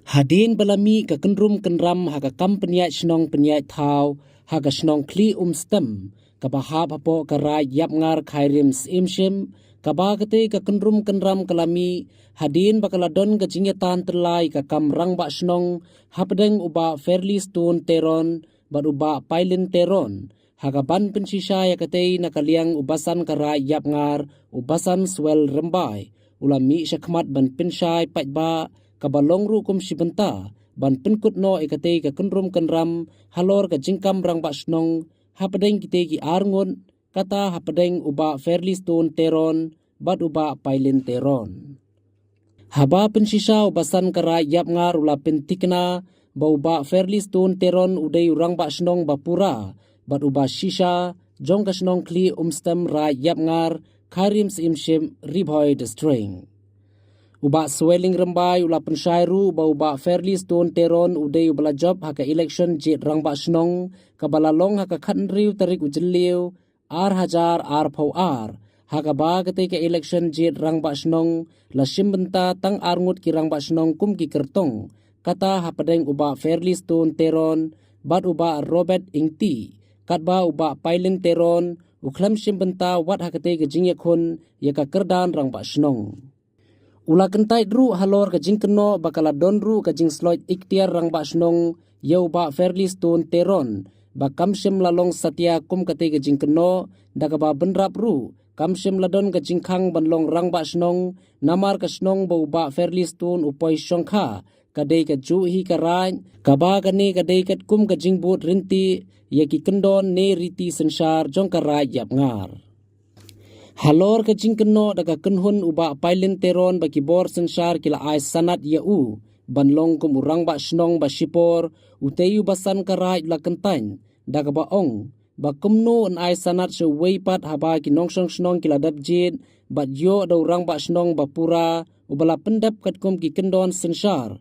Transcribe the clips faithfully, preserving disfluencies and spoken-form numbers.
Hadien ba la mih ka kynrum kynram ha ka kam pynïaid shnong pynïaid thaw ha ka shnong Khlieh Umstem, kaba hap hapoh ka Raid Ïapngar Khyrim Syiem Ship, kaba katei ka kynrum kynram ka la mih hadien ba ka la don ka jingïatan tyllai ka kam rangbah shnong hapdeng u Bah Fairley Stone Teron bad u Bah Pailin Teron, ha kaban pynshisha ïa katei na ka liang u basan ka Raid Ïapngar, u basan Swell Rymbai, u la mih shakhmat ban pynshai paidbah, kaba long ruh kum shi bynta ban pynkut noh ïa katei ka kynrum kynram halor ka jingkam rangbah shnong hapdeng kitei ki ar ngut, kata hapdeng u Bah Fairley Stone Teron bad u Bah Pailin Teron. Haba pynshisha u basan ka Raid Ïapngar u la pynthikna ba u Bah Fairley Stone Teron u dei u rangbah shnong ba pura, bad uba shisha jong ka shnong Khlieh Umstem, Raid Ïapngar, Khyrim Syiem Ship, Ri Bhoi District. U Bah Swell Rymbai u la pynshai ruh ba u Bah Fairley Stone Teron u dei uba la jop ha ka election jied rangbah shnong kaba la long ha ka khathynriew tarik u Jylliew, ar hajar arphew ar, ha kaba katei ka election jied rangbah shnong la shim bynta tang ar ngut ki rangbah shnong kum ki kyrtong, kata hapdeng u Bah Fairley Stone Teron bad u Bah Robert Ingti, katba u Bah Pailin Teron u khlem shim bynta wat ha katei ka jingïakhun ïa ka kyrdan rangbah shnong. U la kyntait ruh halor ka jingkynnoh ba ka la don ruh ka jingsloit iktiar rangbah shnong ïa u Bah Fairley Stone Teron, ba kam shym la long satia kum katei ka jingkynnoh, da kaba bynrap ruh kam shym la don ka jingkhang ban long rangbah shnong, namar ka shnong ba u Bah Fairley Stone u poi shongkha ka dei ka juh hi ka raid, kaba kane ka dei katkum ka jingbud rynti ïa ki kyndon ne riti synshar jong ka Raid Ïapngar. Halor ka jingkynnoh da ka kynhun u Bah Pailin Teron ba ki bor synshar ki la ai sanad ïa u ban long kum u rangbah shnong ba shipor, utei u basan ka Raid u la kyntait da kaba ong ba kumno yn ai sanad sha uwei pat haba ki nongshong shnong ki la dep jied bad ïoh da u rangbah shnong ba pura uba la pyndep katkum ki kyndon synshar.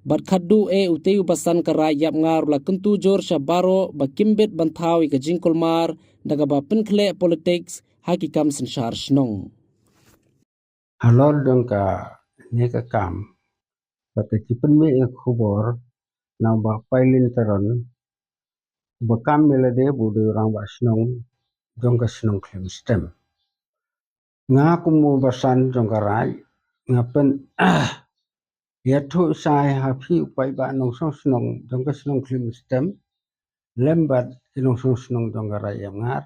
Bad khadduh eh utei u basan ka Raid Ïapngar u la kyntu jur sha baroh ba kim bit ban thaw ïa ka jingkulmar da kaba pynkhleh politics ha ki kam synshar shnong. Halor jong kane ka kam, bad ka jingpynmih ïa ka khubor na u Bah Pailin Teron, uba kam ïa lade ba u dei u rangbah shnong jong ka shnong Khlieh Umstem. Nga kum u basan jong ka Raid, nga pyn ïathuh shai ha phi u paidbah nongshong shnong jong ka shnong Khlieh Umstem lem bad ki nongshong shnong jong ka Raid Ïapngar.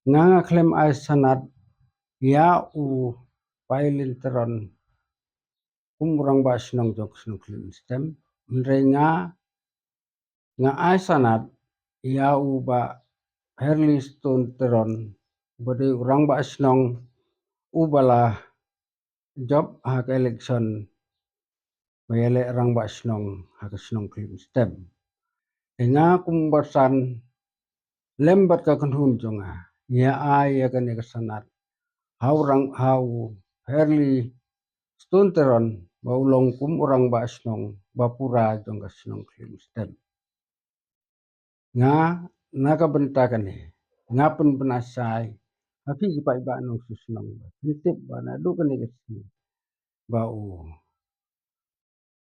Nga nga khlem ai sanad ïa u Pailin Teron kum u rangbah shnong jong ka shnong Khlieh Umstem. Hynrei nga nga ai sanad ïa u Bah Fairley Stone Teron, uba dei u rangbah shnong uba la jop ha ka election ba ïaleh rangbah shnong ha ka shnong Khlieh Umstem. Te nga kum u basan lem bad ka kynhun jong nga, nga ai ïa kane ka sanad ha u rang, ha u Fairley Stone Teron ba u long kum u rangbah shnong ba pura jong ka shnong Khlieh Umstem. Nga, na ka bynta kane, nga pynbna shai ha phi ki paidbah nongshong shnong ba phin tip ba naduh kane ka sngi ba u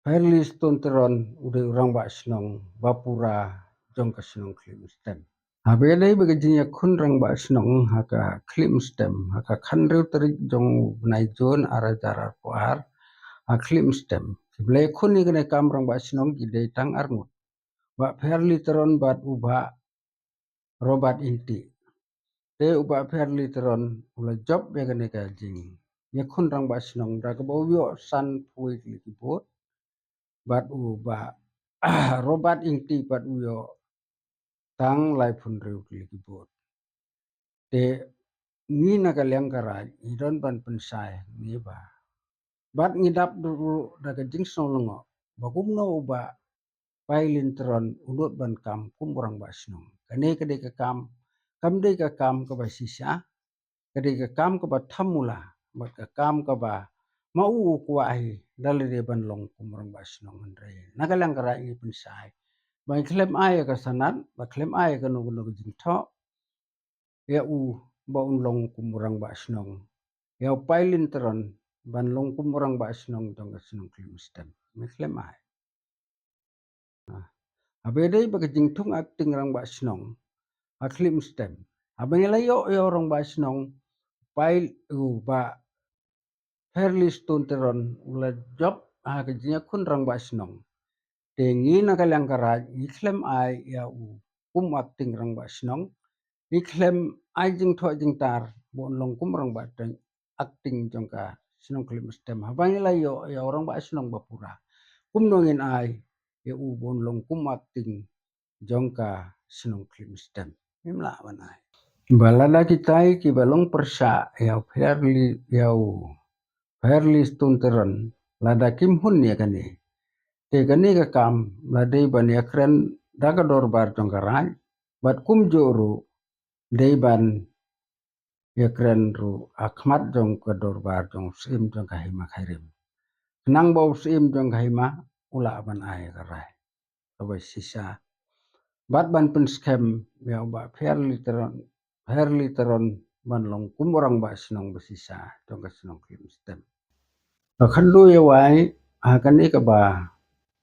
Fairley Stone Teron u dei u rangbah shnong ba pura jong ka shnong Khlieh Umstem. Haba ïadei bad ka jingïakhun rangbah shnong ha ka Khlieh Umstem ha ka khathynriew tarik jong u bnai Jun ar hajar arphew ar ha Khlieh Umstem, kiba la ïakhun ïa kane ka kam rangbah shnong ki dei tang ar ngut, Bah Fairley Teron bad u Bah Robert Ingti. Te u Bah Fairley Teron u la jop ïa kane ka jingïakhun rangbah shnong da kaba u ïoh sanphew tylli ki vote, bad u Bah Robert Ingti pat u ïoh tang laiphew hynriew tylli ki vote. Te ngi na ka liang ka Raid ngi don ban pynshai ngi ba, bad ngi dap ruh da ka jingsngew lyngngoh ba kumno u Bah Pailin Teron u nud ban kam kum u rangbah shnong. Kane ka dei ka kam, kam dei ka kam kaba shisha, ka dei ka kam kaba thamula, bad ka kam kaba ma u u kwah hi da lade ban long kum u rangbah shnong. Hynrei na ka liang ka Raid ngi pynshai ba ngi khlem ai ïa ka sanad, ba khlem ai ïa kano kano ka jingthoh ïa u ba un long kum u rangbah shnong, ïa u Pailin Teron ban long kum u rangbah shnong jong ka shnong Khlieh Umstem. Ngi khlem ai. Haba ïadei bad ka jingthung acting rangbah shnong ha Khlieh Stem, haba ngi la ïoh ïa u rangbah shnong Pai u Bah Fairly Stone Teron u la jop ha ka jingïakhun rangbah shnong. Te ngi na ka liang ka Raid ngi khlem ai ïa u kum acting rangbah shnong. Ngi khlem ai jingthoh jingtar ba un long kum rangbah acting jong ka shnong Khlieh Stem. Haba ngi la ïoh ïa u rangbah shnong ba pura, kumno ngin ai ïa u ba un long kum acting jong ka shnong Khlieh Stem? Ngim lah ban ai. Ba lada kitai kiba long pyrshah ïa u Fairly, ïa u Fairly Stone Teron, lada kim hun ïa kane, te kane ka kam la dei ban ïakren da ka dorbar jong ka Raid, bad kumjuh ruh dei ban ïakren ruh ha khmat jong ka dorbar jong u Syiem jong ka Hima Khyrim, khnang ba u Syiem jong ka Hima u lah ban ai ka rai kaba shisha bad ban pynskhem ïa u Bah Fairly Teron, Fairly Teron ban long kum u rangbah shnong ba shisha jong ka shnong Khlieh Stem. Ka khyndiat ïa wai, ha kane kaba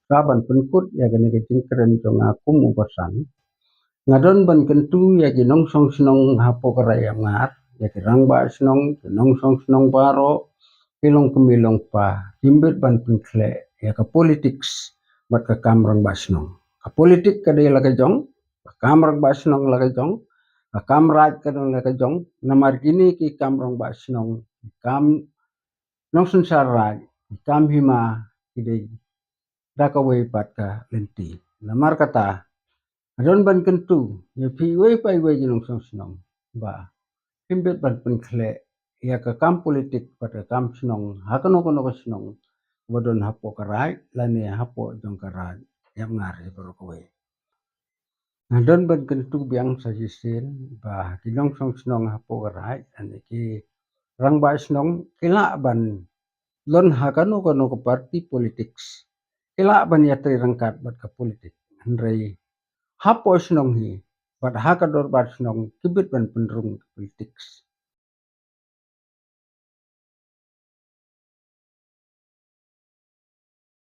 ka ban pynkut ïa kane ka jingkren jong nga kum u basan, nga don ban kyntu ïa ki nongshong shnong hapoh ka Raid Ïapngar, ïa ki rangbah shnong, ki nongshong shnong baroh, ki long kmie long kpa, kim bit ban pynkhleh ïa ka politics bad ka kam rangbah shnong. Ka politik ka dei la ka jong, ka kam rangbah shnong la ka jong, ka kam raid ka dei la ka jong. Namar kine ki kam rangbah shnong, ki kam nongsynshar raid, ki kam hima, ki dei da kawei pat ka lynti. Namar kata, nga don ban kyntu ïa phi iwei pa iwei ki nongshong shnong ba kim bit ban pynkhleh ïa ka kam politik bad ka kam shnong ha kano kano ka shnong ba don hapoh ka Raid lane hapoh jong ka Raid Ïapngar hi baroh kawei. Nga don ban kyntu biang sa shisien ba ki nongshong shnong hapoh ka Raid lane ki rangbah shnong ki lah ban lon ha kano kano ka parti politiks, ki lah ban ïatrei ryngkat bad ka politik. Hynrei hapoh shnong hi bad ha ka dorbar shnong ki bit ban pynrung ka politiks.